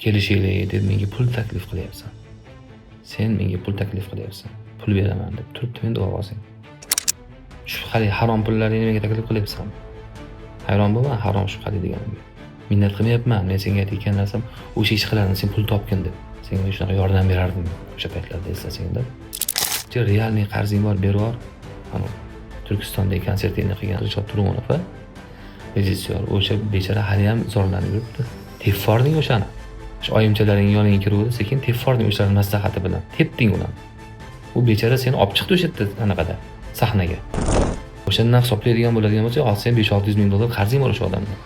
Kelishaylik deb menga pul taklif qilyapsan. Sen menga pul taklif qilyapsan. Pul beraman deb turibdi menda ovozing. Shubhali harom pullaringni menga taklif qilyapsan. Hayron bo'lma, harom shubhali deganimga. Minnat qilmayapman. Men senga aytayotgan narsam o'sha ish qilardim, sen pul topgin deb. Senga men shunaqa yordam berardim o'sha paytlarda eslasangda. Реальный qarzing bor, berib yubor. Ana Turkistondagi konsertingni qilgan Dilshod Turg'unov, a? Rejissyor. O'sha bechora haliyam zorlanib yuribdi. Tepvording o'shani. O'sha oyimchalaring yoningga kiruvdi, sekin tepvording o'shalarning maslahati bilan. Tepding ularni. U bechora seni olib chiqdi o'sha yerda anaqada, sahnaga. O'shandan hisoblaydigan bo'ladigan bo'lsak, hozir sen 5-600 ming dollar qarzing bor o'sha odamdan.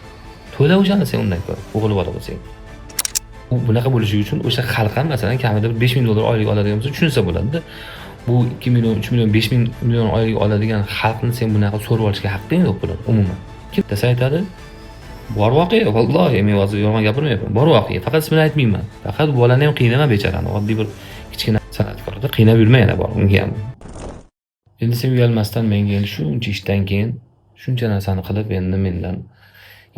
To'la o'shani sen undan ko'ra, o'g'il bola bo'lsang. U bunaqa bo'lishi uchun o'sha xalq ham masalan kamida bir 5 ming dollar oylik oladigan bo'lsa tushunsa bo'ladi-da. Bu 2 million, 3 million, 5 million oylik oladigan xalqni sen bunaqa so'rib olishga haqqing yo'q bo'ladi umuman. Kim desa aytadi, bor voqea, vallohi men hozir yolg'on gapirmayapman. Bor voqea, faqat ismini aytmayman. Faqat bu bolani ham qiynama bechorani, oddiy bir kichkina san'atkorda qiynab yurma yana bor unga ham. Endi sen uyalmasdan menga endi shuncha ishdan keyin shuncha narsani qilib endi mendan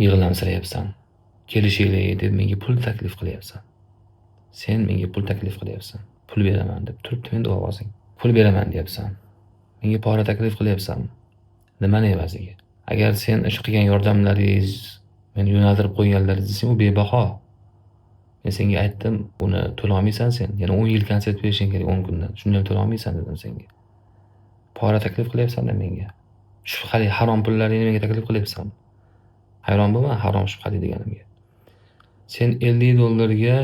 yig'lamsirayapsan. Kelishaylik deb menga pul taklif qilyapsan. Sen menga pul taklif qilyapsan. Pul beraman deb turibdi menda ovozing. Pul beraman deyapsan. Menga pora taklif qilyapsan. Nimani evaziga? Agar sen o'sha qilgan yordamlaringiz meni yo'naltirib qo'yganlaringiz desang, u bebaho. Men senga aytdim, uni to'la olmaysan sen. Yana 10 yil konsert berishing kerak 10 kundan. Shunda ham to'la olmaysan dedim senga. Pora taklif qilyapsan-da menga. Shubhali harom pullaringni menga taklif qilyapsan. Hayron bo'lma, harom shubhali deganimga. Sen 50 dollarga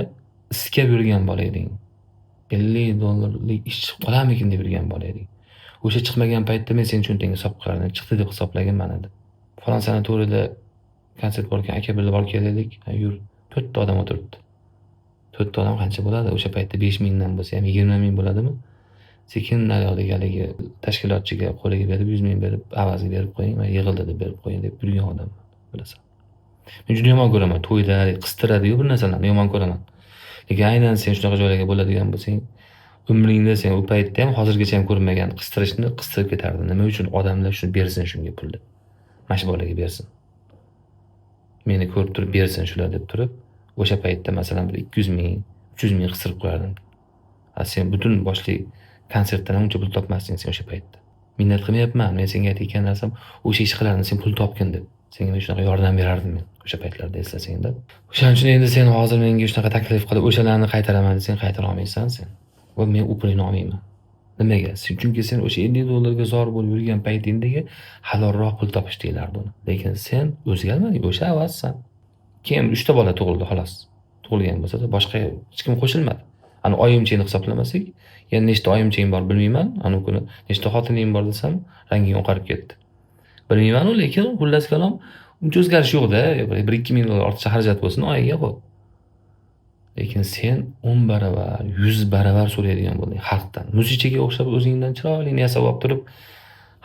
iskab yurgan bola eding. 50 dollarlik ish chiqib qolarmikin deb yurgan bola eding. O'sha chiqmagan paytda men seni cho'ntagingga solib qo'yardim. Chiqdi deb hisoblagin mani deb. Falon sanatoriyda konsert bor ekan, aka birga borib kelaylik. Ha, yur. 4 ta odam o'tiribdi. 4 ta odam qancha bo'ladi? O'sha paytda 5 mingdan bo'lsa ham 20 ming bo'ladimi? Sekin naryoqdagi haligi tashkilotchiga qo'liga berib 100 ming berib, avaziga berib qo'ying, mana yig'ildi deb berib qo'ying deb yurgan odamman, bilasan. Men juda yomon ko'raman to'yda qistiradi-yu bir narsalarni yomon ko'raman. Lekin aynan sen shunaqa joylarga bo'ladigan bo'lsang, umringda sen u paytda ham hozirgacha ham ko'rmagan qistirishni qistirib ketardi. Nima uchun odamlar shuni bersin shunga pulni? Mana shu bolaga bersin. Meni ko'rib turib bersin shular deb turib, o'sha paytda masalan bir 200 ming, 300 ming qistirib qo'yardim. A sen butun boshli konsertdan ham uncha pul topmasding sen o'sha paytda. Minnat qilmayapman. Men senga aytayotgan narsam o'sha ish qilardim, sen pul topgin deb. Senga men shunaqa yordam berardim men o'sha paytlarda eslasangda. O'shaning uchun endi sen hozir menga shunaqa taklif qilib o'shalarni qaytaraman desang qaytara olmaysan sen. Va men u pulingni olmayman. Nimaga? Chunki sen o'sha 50 dollarga zor bo'lib yurgan paytingdagi halolroq pul topish deyilardi uni. Lekin sen o'zgarmading, o'sha avazsan. Keyin 3 ta bola tug'ildi xolos. Tug'ilgan bo'lsa-da boshqa hech kim qo'shilmadi. Ani oyimchangni hisoblamasak, yana nechta oyimchang bor bilmayman. Anu kuni nechta xotining bor desam, ranging oqarib ketdi. Bilmayman u, lekin xullas kalom uncha o'zgarish yo'q-da. 1-2 ming dollar ortiqcha xarajat bo'lsin oyiga qo'y. Lekin sen 10 baravar, 100 baravar so'raydigan bo'lding xalqdan. Musichaga o'xshab o'zingdan chiroyli yasab olib turib,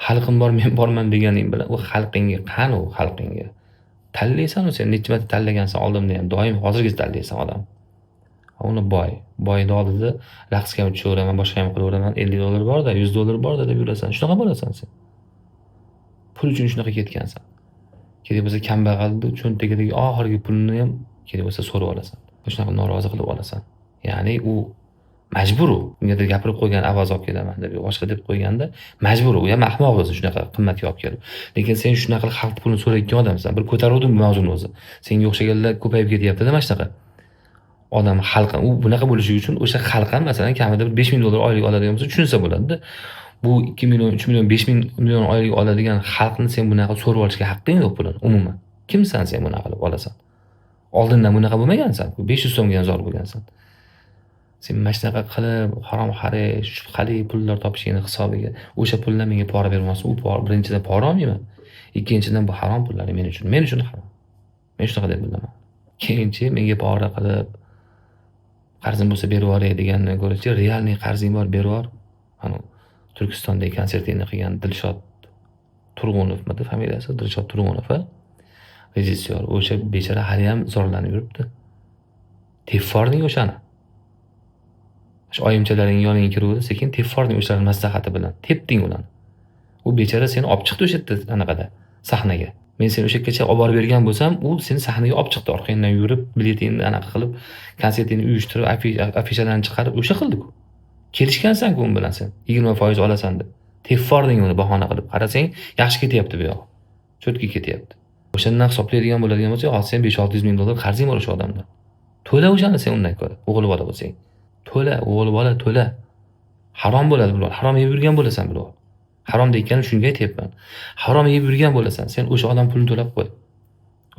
xalqim bor, men borman deganing bilan u xalqingga qani u xalqingga? Tanlaysan u sen necha marta tanlagansan oldimda ham, doim hozirgacha tanlaysan odam. Uni boy, boyni oldida raqsga ham tushaveraman, boshqa ham qilaveraman, 50 dollar borda, 100 dollar borda deb yurasan. Shunaqa bo'lasan sen. Pul uchun shunaqa ketgansan. Kerak bo'lsa kambag'alni cho'ntagidagi oxirgi pulni ham kerak bo'lsa so'rab olasan. Shunaqa norozi qilib olasan. Ya'ni u majbur u. Ungadir gapirib qo'ygan avaz olib kelaman deb, boshqa deb qo'yganda majbur u. Ham ahmoq o'zi shunaqa qimmatga olib kelib. Lekin sen shunaqa qilib xalq pulini so'rayotgan odamsan. Bir ko'taruvdim bu mavzuni o'zi. Senga o'xshaganlar ko'payib ketyapti-da mana shunaqa. Odam xalq u bunaqa bo'lishi uchun o'sha xalq ham masalan kamida bir 5 ming dollar oylik oladigan bo'lsa tushunsa bo'ladi-da. Bu 2 million, 3 million, 5 million oylik oladigan xalqni sen bunaqa so'rab olishga haqqing yo'q pulini umuman. Kimsan sen bunaqa qilib olasan? Oldindan bunaqa bo'lmagansan. 500 so'mga ham zor bo'lgansan. Sen mana shunaqa qilib harom xarish, shubhali pullar topishingni hisobiga o'sha puldan menga pora bermoqsan. U pora, birinchidan pora olmayman. Ikkinchidan bu harom pullar men uchun. Men uchun harom. Men shunaqa deb bilaman. Keyinchi menga pora qilib qarzim bo'lsa berib yuboray degandan ko'ra-chi, реальный qarzing bor, berib yubor. Ana Turkistondagi konsertingni qilgan Dilshod Turg'unovmidi familiyasi? Dilshod Turg'unov, a? Rejissyor. O'sha bechora haliyam zorlanib yuribdi. Tepvording o'shani. O'sha oyimchalaring yoningga kiruvdi, sekin tepvording o'shalarning maslahati bilan. Tepding ularni. U bechora seni olib chiqdi o'sha yerda anaqada, sahnaga. Men seni o'sha yergacha olib borib bergan bo'lsam, u seni sahnaga olib chiqdi, orqangdan yurib, biletingni anaqa qilib, konsertingni uyushtirib, afishalarni chiqarib, o'sha qildi-ku. Kelishgansan-ku u bilan sen. 20% olasan deb. Teffording uni bahona qilib. Qarasang, yaxshi ketyapti bu yoq. Cho'tki ketyapti. O'shandan hisoblaydigan bo'ladigan bo'lsak, hozir sen 5-600 ming dollar qarzing bor o'sha odamdan. To'la o'shani sen undan ko'ra, o'g'il bola bo'lsang. To'la, o'g'il bola to'la. Harom bo'ladi bular. Harom yeb yurgan bo'lasan bular. Harom deyotganim shunga aytyapman. Harom yeb yurgan bo'lasan. Sen o'sha odam pulini to'lab qo'y.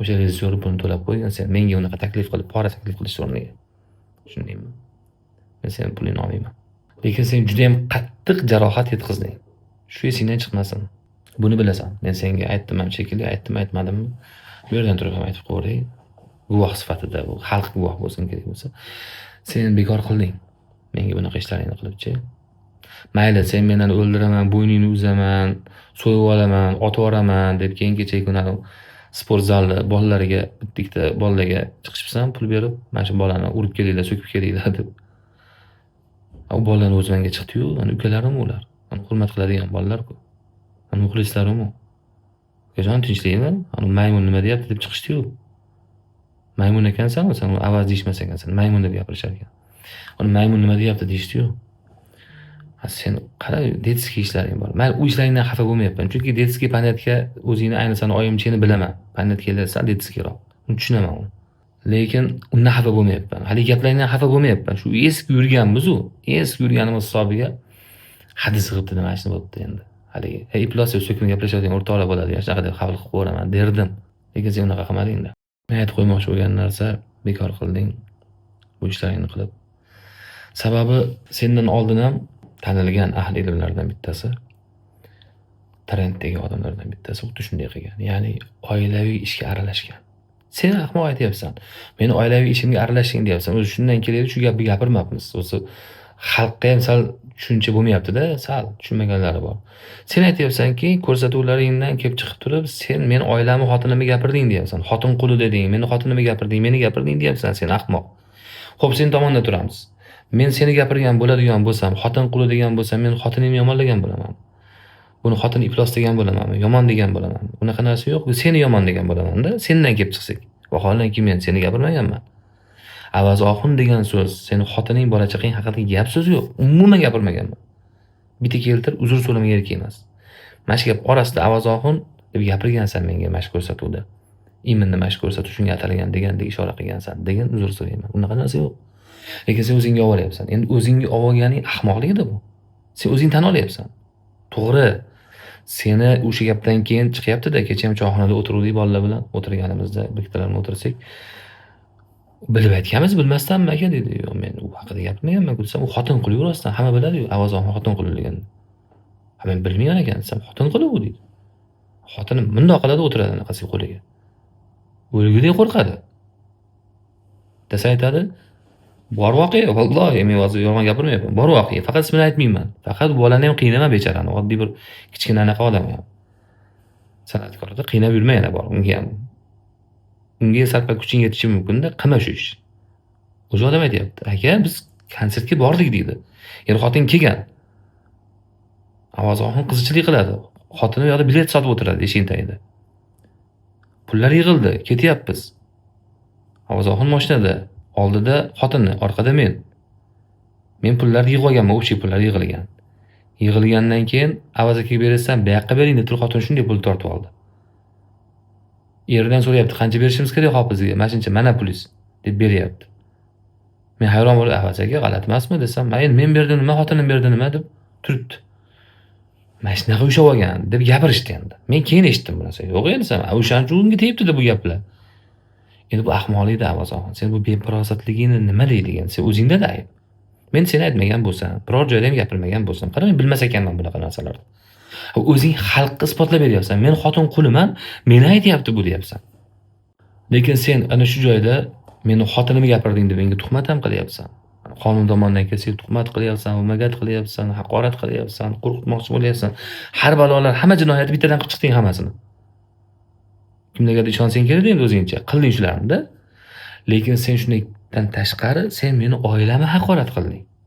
O'sha rejissyor pulini to'lab qo'ygan sen. Menga unaqa taklif qilib, pora taklif qilish o'rniga. Tushundingmi? Men seni pulingni olmayman. Lekin sen juda ham qattiq jarohat yetkazding. Shu esingdan chiqmasin. Buni bilasan. Men senga aytdim ham shekilli, aytdim, aytmadimmi? Bu yerdan turib ham aytib qo'yay. Guvoh sifatida, bu xalq guvoh bo'lsin kerak bo'lsa. Sen bekor qilding. Menga bunaqa ishlaringni qilibchi. Mayli, sen meni o'ldiraman, bo'yningni uzaman, so'yib olaman, otib yuboraman deb keyin kecha kuni sport zalda bolalarga, bitta-ikkita bolalarga chiqishibsan, pul berib, mana shu bolani urib kelinglar, so'kib kelinglar deb. U bolalarni o'zi menga chiqdi-yu, mani ukalarim ular. Mani hurmat qiladigan bolalar-ku. Mani muxlislarim u. Ukajon tinchlikmi? Ani maymun nima deyapti deb chiqishdi-yu. Maymun ekansan, sen u Avaz deyishmas ekansan, maymun deb gapirishar ekan. Uni maymun nima deyapti deyishdi-yu. Ha, sen qara, детский ishlaring bor. Mayli, u ishlaringdan xafa bo'lmayapman. Chunki детский понятка o'zingni aynisan oyimchini bilaman. Понятка lar sal детский roq. Uni tushunaman uni. Lekin undan xafa bo'lmayapman. Hali gaplaringdan xafa bo'lmayapman. Shu eski yurganmiz u. Eski yurganimiz hisobiga hadis qilibdi nima ishni bo'libdi endi. Haligi, ey iflos deb so'kinib gaplashadigan o'rtoqlar bo'ladi, shunaqa deb qabul qilib qo'yaman derdim. Lekin sen unaqa qilmading-da. Men aytib qo'ymoqchi bo'lgan narsa, bekor qilding bu ishlaringni qilib. Sababi sendan oldin ham tanilgan ahli ilmlardan bittasi, trenddagi odamlardan bittasi xuddi shunday qilgan. Ya'ni oilaviy ishga aralashgan. Sen ahmoq aytyapsan. Meni oilaviy ishimga aralashding deyapsan. O'zi shundan kelaylik shu gapni gapirmabmiz. O'zi xalqqa ham sal tushuncha bo'lmayapti-da, sal tushunmaganlari bor. Sen aytyapsanki, ko'rsatuvlaringdan kelib chiqib turib, sen meni oilamni, xotinimni gapirding deyapsan. Xotin quli deding, meni xotinimni gapirding, meni gapirding deyapsan sen ahmoq. Xo'p, sen tomonda turamiz. Men seni gapirgan bo'ladigan bo'lsam, xotin quli degan bo'lsam, men xotiningni yomonlagan bo'laman. Buni xotin iflos degan bo'lamanmi, yomon degan bo'lamanmi? Unaqa narsa yo'q. Seni yomon degan bo'laman-da, sendan kelib chiqsak. Vaholanki men seni gapirmaganman. Avaz Oxun degan so'z, seni xotining, bola chaqang haqida gap so'z yo'q. Umuman gapirmaganman. Bitta keltir, uzr so'ramaga kerak emas. Mana shu gap orasida Avaz Oxun deb gapirgansan menga mana shu ko'rsatuvda. Именно mana shu ko'rsatuv shunga atalgan degandek ishora qilgansan degan uzr so'rayman. Unaqa narsa yo'q. Lekin sen o'zingga olib olyapsan. Endi o'zingga olib olganing ahmoqlikda bu. Sen o'zing tan olyapsan. To'g'ri. Seni o'sha gapdan keyin chiqyapti-da, kecha ham choyxonada o'tiruvdik bolalar bilan, o'tirganimizda bittalar bilan o'tirsak, bilib aytganmiz, bilmasdanmi aka dedi. Yo'q, men u haqida gapirmaganman desam, u xotin quli rostdan, hamma biladi-yu, Avaz Oxun xotin quliligini. Ha, men bilmayman ekan desam, xotin quli u deydi. Xotini bundoq qiladi, o'tiradi anaqasiga qo'liga. O'lgudek qo'rqadi. Desa aytadi, bor voqea, vallohi men hozir yolg'on gapirmayapman. Bor voqea, faqat ismini aytmayman. Faqat bolani ham qiynama bechorani, oddiy bir kichkina anaqa odam ham. San'atkorda qiynab yurma yana bor, unga ham. Unga sal-pal kuching yetishi mumkin-da, qilma shu ishni. O'sha odam aytyapti, aka, biz konsertga bordik deydi. Er xotin kelgan. Avaz Oxun qizchilik qiladi. Xotini u yoqda bilet sotib o'tiradi eshikning tagida. Pullar yig'ildi, ketyapmiz. Avaz Oxun mashinada, oldida xotini, orqada men. Men pullarni yig'ib olganman, общий pullar yig'ilgan. Yig'ilgandan keyin Avaz akaga berasan, bu yoqqa bering deb turib xotin shunday pul tortib oldi. Eridan so'rayapti, qancha berishimiz kerak hofizga? Mana shuncha, mana pulingiz deb beryapti. Men hayron bo'lib, Avaz aka g'alati emasmi desam, men endi men berdim nima, xotinim berdi nima deb turibdi. Mana shunaqa ushlab olgan deb gapirishdi endi. Men keyin eshitdim bu narsani. Yo'q endi desam, o'shaning uchun unga tegibdi bu gaplar. Endi bu ahmoqlikda Avaz Oxun. Sen bu befarosatligingni nima deydigan? Sen o'zingda-da ayb. Men seni aytmagan bo'lsam, biror joyda ham gapirmagan bo'lsam, qara men bilmas ekanman bunaqa narsalarni. O'zing xalqqa isbotlab beryapsan. Men xotin quliman, meni aytyapti bu deyapsan. Lekin sen ana shu joyda meni xotinimni gapirding deb menga tuhmat ham qilyapsan. Qonun tomonidan kelsak tuhmat qilyapsan, umagat qilyapsan, haqorat qilyapsan, qo'rqitmoqchi bo'lyapsan. Har balolar, hamma jinoyatni bittadan qilib chiqding hammasini. Kimlargadir ishonsang kerak endi o'zingcha, qilding shularni-da. Lekin sen shundan tashqari sen meni oilamni haqorat qilding.